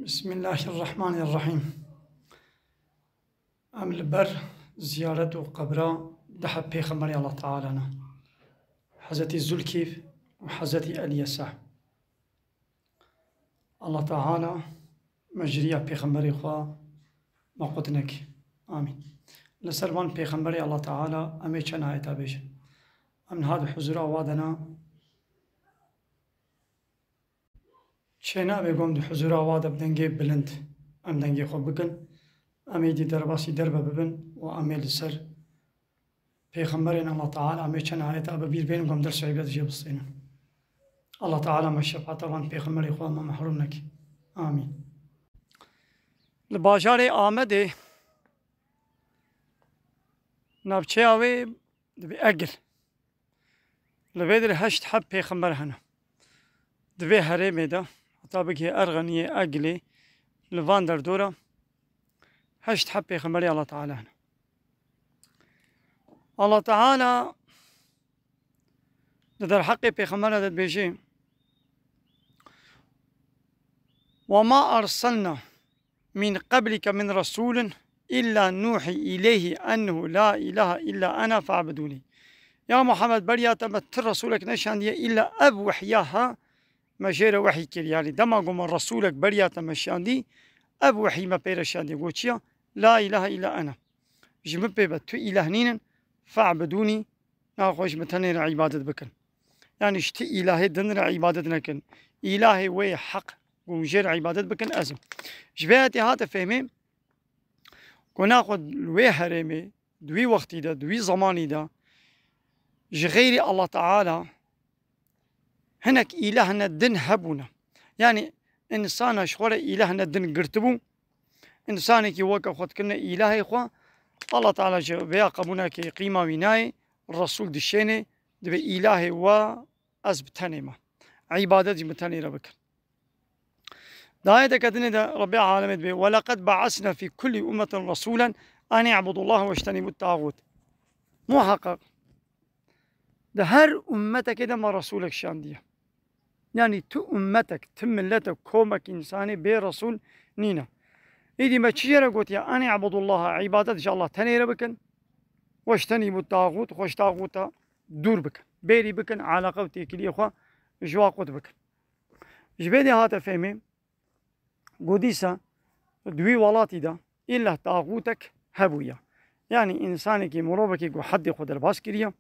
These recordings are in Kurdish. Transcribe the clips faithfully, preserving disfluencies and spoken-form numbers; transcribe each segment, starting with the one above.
Bismillahirrahmanirrahîm. Em li ber ziyaret û qebra du heb pêxemberê Allah Teala ne. Hezretî Zulkîf û Hezretî Elyesa. Allah Teala me ji riya pêxemberê xwe me qut neke. Amîn. Li ser van pêxemberê Allah Teala em ê çend ayeta bêjin. Em niha di huzura wa de ne. Çênabe ku em di huzura wa de bi dengê bilind em dengê xwe bikin. Em êdî derbasî derve bibin û em ê li ser pêxemberên Allah Teala em ê çend ayeta bi bîr bênin ku em ders û îbret jê bistînin. Allah Teala me şefaeta van pêxemberê xwe me mehrûm neke. Amîn. Li bajarê Amedê navçeya wê dibê Egil. Li vê derê heşt heb pêxember hene. Di vê herêmê de, heta bigihê Erxeniyê, Egilê, li van derdora heşt heb pêxemberê Allah Teala hene. Allah Teala di derheqê pêxembera de dibêje: "Ve ma erselna min qeblike min resulin illa nuhi ileyhi ennehu la ilahe illa ena fa'buduni." Ya Muhammed, beriya te me ti resulek neşandiye, illa ev wehya ha me jê re wehy kir. Yani dema ku me resulek beriya te me şandî, ev wehy me pê re şandiye. Got çi ya? La ilahe illa ena. Ji min pê ve tu îlah nînin, fa'buduni, naxwe ji min tenê re îbadet bikin. Yani ji ti îlahê din re îbadet nekin. Îlahê wê heq ku hûn jê re îbadet bikin, ez im. Ji vê ayetê hate fehmê ku naxwe li wê herêmê, di wî wextî de, di wî zemanî de ji xeyrî Allah Teala hinek îlahine din hebûne. Yani însana ji xwe re îlahine din girtibû. Însanekî weke xwe dikirine îlahê xwe, Allah Teala ji vêya qebûl nake, qîma wî nayê, Resul dişênê, dibê îlahê we ez bi tenê me. Îbadet jî bi tenê re bikin. Di ayeteke dinê de Rebbê Alemê dibê: "Ve leqed ba'asna fî kullî ummetin resûlen en i'budullahe weştenîbut tağût." Muhaqqeq di her ummetekê de me resûlek şandiye. Yani tu ummetek, tu milletek, komek însanê bê resûl nîne. Îdî me çi jê re gotiye? "En i'budullaha", îbadet ji Allah tenê re bikin. "Weştenîbut tağût", xwe ji tağûta dûr bikin. Bêrî bikin, eleqe û têkiliyê xwe ji wa qut bikin. Ji vê dê hate fehmê, ku dîsa di wî welatî de îlla taxûtek hebûye. Yanî însanekî, mirovekî ku heddê xwe derbas kiriye,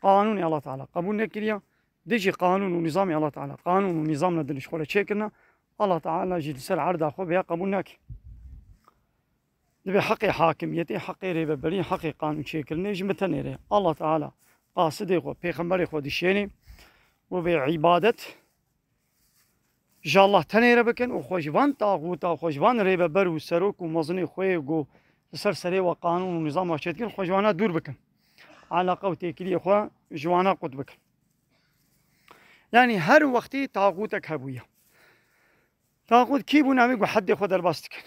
qanûnê Allah Teala qebûl nekiriye, dijî qanûn û nîzamê Allah Teala, qanûn û nîzam ne din ji xwe re çêkirine, Allah Teala jî li ser erda xwe vêya qebûl nake. Divê heqê hakimiyetê, heqê rêveberî, heqê qanûn çêkirinê ji min tenê re. Allah Teala qasidê xwe, pêxemberê xwe dişênê û vê îbadet ji Allah tenê re bikin û xwe ji van taxûta, xwe ji van rêveber û serok û mezinê xwe yê ku li ser serê we qanûn û nîzam we çêdikin, xwe ji wana dûr bikin. Eleqe û têkiliyê xwe ji wana qut bikin. Yanî her wextî taxûtek hebûye. Taxût kî bûn? Em ê ku heddê xwe derbas dikin.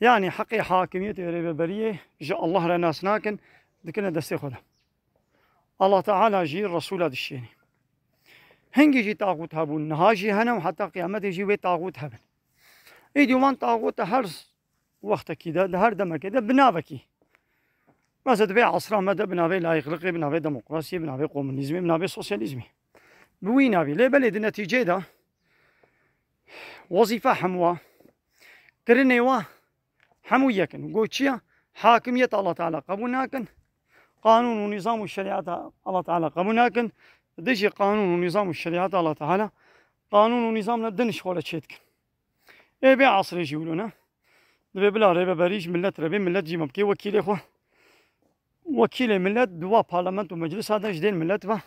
Yanî heqê hakimiyetê, rêveberiyê ji Allah re nas nakin, dikine destê xwe de. Allah Teala jî Resûla dişênî. Hingî jî taxût hebûn, niha jî hene û heta qiyametê jî wê taxût hebin. Êdî wan taxûta her wextekî de, di her demekê de bi navekî. Mesela di vê esra me de bi navê layîqliqê, bi navê demokrasiyê, bi navê komunîzmê, bi navê sosyalîzmê. Bi wî navî. Lê belê di netîceyê de wezîfa hemû wa, kirinê wa hemû yek in. Got çi ya? Hakimiyet Allah Teala qebûl nakin. Qanûn û nîzam û şerîeta Allah Teala qebûl nakin. Dijî qanûn û nîzam û şerîeta Allah Teala, qanûn û nîzam ne din ji xwe re çêdikin. Ê vê esrê jî wilo ne. Divê bila rêveberî ji milet re bê, milet jî me bikê wekîlê xwe. Wekîlê milet di wa parlament û meclisa de ji dên milet ve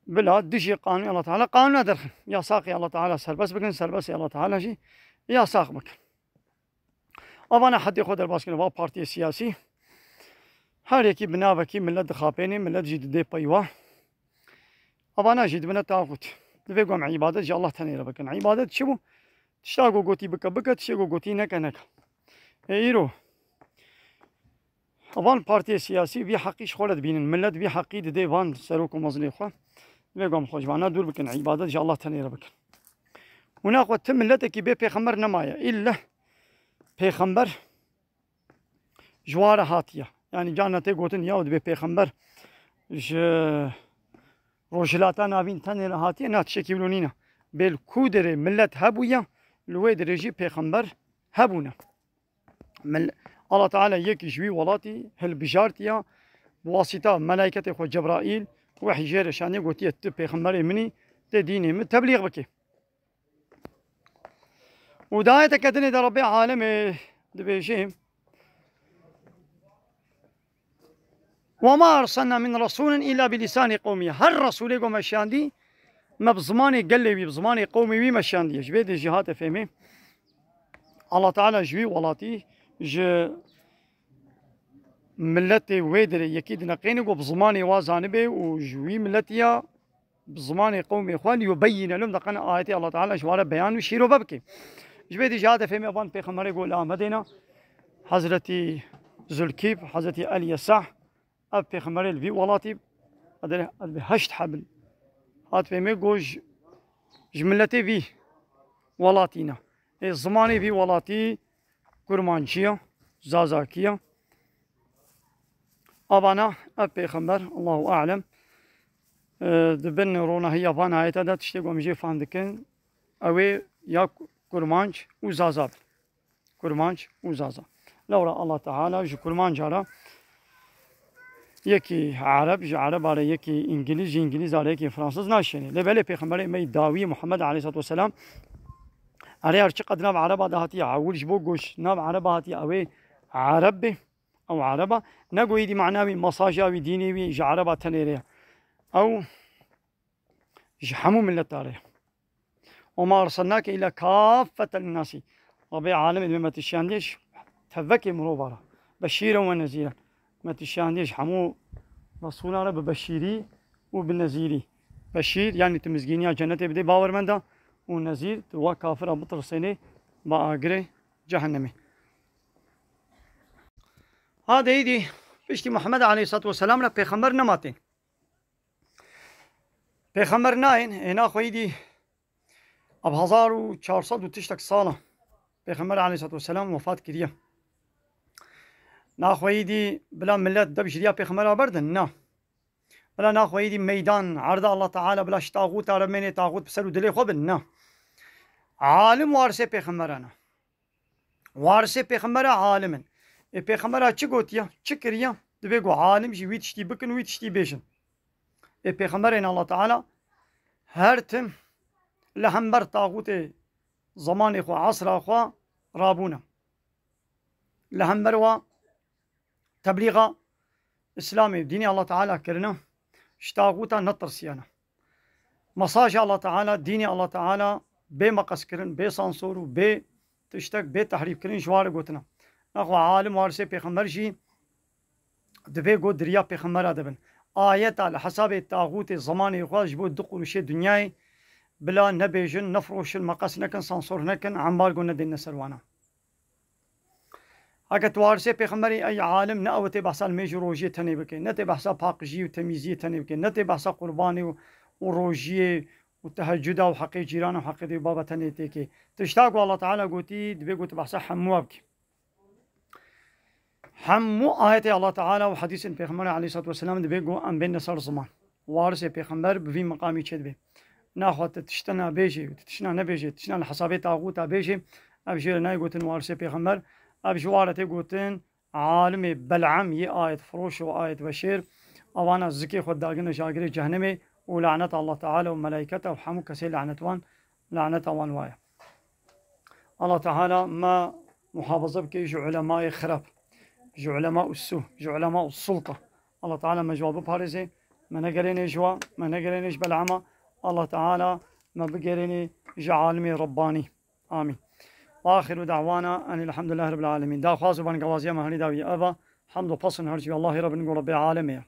bila dijî qanûnê Allah Teala qanûna derxin. Yasaqê Allah Teala serbest bikin, serbestê Allah Teala jî yasaq bikin. Avana heddê xwe derbas kirin, va partiyê siyasî. Her yekî bi navekî milet dixapênê, milet jî didê pey wa. Avana jî dibine taxût. Divê ku em îbadet ji Allah tenê re bikin. Îbadet çi bû? Tişta ku gotî bike, bike, tiştê ku gotî neke, neke. Ê îro, van partiyê siyasî vî heqî ji xwe re dibînin. Milet vî heqî didê van serok û mezinê xwe. Divê ku em xwe ji vana dûr bikin. Îbadet ji Allah tenê re bikin. Hûna xwe ti miletekî bê pêxember nemaye. Îlle pêxember ji wa re hatiye. Yanî carna tê gotin, ya dibê pêxember ji Rojhilata Navîn tenê re hatiye, na tiştekî wilo nîne. Bê li ku derê milet hebûye, li wê derê jî pêxember hebûne. Mil-, Allah Teala yekî ji wî welatî hilbijartiye, bi wasîta melayketê xwe Cebraîl, wehy jê re şandiye, gotiye, tu pêxemberê min î, tê dînê min teblîx bikê. Û di ayeteke dinê de Rebbê alemê dibêje, "Ve ma erselna min resulin illa bi lisanî qewmî." Her resulê ku me şiyandî, me bi zimanê gelê wî, bi zimanê qewmê wî me şiyandiye. Ji vê de jî hate fêmê, Allah Teala ji wî welatî, ji miletê wê derê yekî dineqêne ku bi zimanê wa zanibe û ji wî miletiya bi zimanê qewmê xwe, "liyubeyyine lehum", deqene ayetê Allah Teala ji ware beyan û şîrove bike. Ji vê de jî hate fêmê van pêxemberê ku li Amedê ne, Hezretî Zulkîb, Hezretî El Yesah, ev pêxemberê li vî welatî, ez dê, ez dê heşt heb in. Hat fêmê ku ji, ji miletê vî welatî ne. Ê zimanê vî welatî kurmancî ye, zazakî ye. Avana ev pêxember, Allahu alem, e, di bin ronahiya van ayete de tiştê ku em jê fam dikin, ew ê ya kurmanc û zaza bin. Kurmanc û zaza. Lewra Allah Teala ji kurmanca re yekî ereb, ji ereba re yekî îngilîz, ji îngilîza re yekî fransiz naşêne. Lê belê pêxemberê me yî dawî Muhammed aleyhissalatu vesselam, erê her çiqed nav ereba de hatiye, ewil ji bo goş nav ereba hatiye, ew ê ereb bê. Ew ereba, ne ku êdî mana wî, mesaja wî, dînê wî ji ereba tenê re ye. Ew ji hemû mileta re ye. "Ve ma erselnake illa kaffeten linnasî." Rabê alemê dibê me tu şiyandiye ji tevekê mirova re. Beşîren ve nezîren. Me tu şiyandiye ji hemû resûlan re bi beşîrî û bi nezîrî. Beşîr, yanî tu mizgîniya cennetê bidê bawermenda û nezîr, tu wa kafira bitirsênê ba agirê cehennemê. Ha de êdî piştî Muhammed aleyhissalatu vesselam re pêxember nema tên. Pêxember nayên, ê naxwe êdî ev hezar û çar sed û tiştek sal e. Pêxember aleyhissalatu vesselam wefat kiriye. Naxwe êdî bila millet dev ji riya pêxembera berdin? Na. Bila naxwe êdî meydan, erda Allah Teala bila ji taxûta re mênê taxût bi ser û dilê xwe bin? Na. Alim warisê pêxembera ne. Warisê pêxembera alim in. Ê pêxembera çi gotiye, çi kiriye? Dibê ku alim jî wî tiştî bikin, wî tiştî bêjin. Ê pêxemberên Allah Teala her tim li hember taxûtê zemanê xwe, esra xwe rabûne. Li hember wa teblîxa Îslamê, dînê Allah Teala kirine, ji taxûta netirsiyane. Mesaja Allah Teala, dînê Allah Teala bê meqes kirin, bê sansor û bê tiştek, bê tehrîf kirin ji wa re gotine. Nexwe alim warisê pêxember jî divê got di riya pêxembera de bin. Ayeta li hesabê taxûtê zemanê xwe ji bo du quruşê dinyayê bila nebêjin, nefiroşin, meqes nekin, sansor nekin, embargo nedêne ser wana. Heke tu warisê pêxemberî ey alim, ne ew tê behsa nimêj û rojiyê tenê bike, ne tê behsa paqijî û temîziyê tenê bike, ne tê behsa qurbanê û, û rojiyê û tehecuda û heqê cîran û heqê dê û baba tenê têkê. Tişta ku Allah Teala gotî, divê ku tu behsa hemû ev bikî. Hemû ayetê Allah Teala û hedîsên Pêxemberê aleyhissalatu vesselam divê ku em bêne ser ziman. Warisê pêxember bi vî miqamî çêdibe. Naxwe tu tiştena bêjê û tu tiştena nebêjê, tiştena li hesabê taxûta bêjê, ev jê re nayê gotin warisê pêxember, ev ji wa re tê gotin alimê bel'em yê ayet firoş û ayet veşêr, ewana zikê xwe dagirine ji agirê cehennemê û laneta Allah Teala û melayketa û hemû kesê lanetwan, laneta wan waye. Allah Teala me muhafaza bike ji ulemayê xirab, ji ulema û sû, ji ulema û sulta. Allah Teala me ji wa biparêze, me negerêne ji wa, me negerêne ji bel'ema. Allah Teala me bigerêne ji alimê Rabbanî. Amîn. Ve axiru da'wana enî elhamdulillahî rabbil alemîn. Daxwaz û bangewaziya me herî dawî ev e. Hemd û pesn her ji Allahê re bin ku Rebbê alemê ye.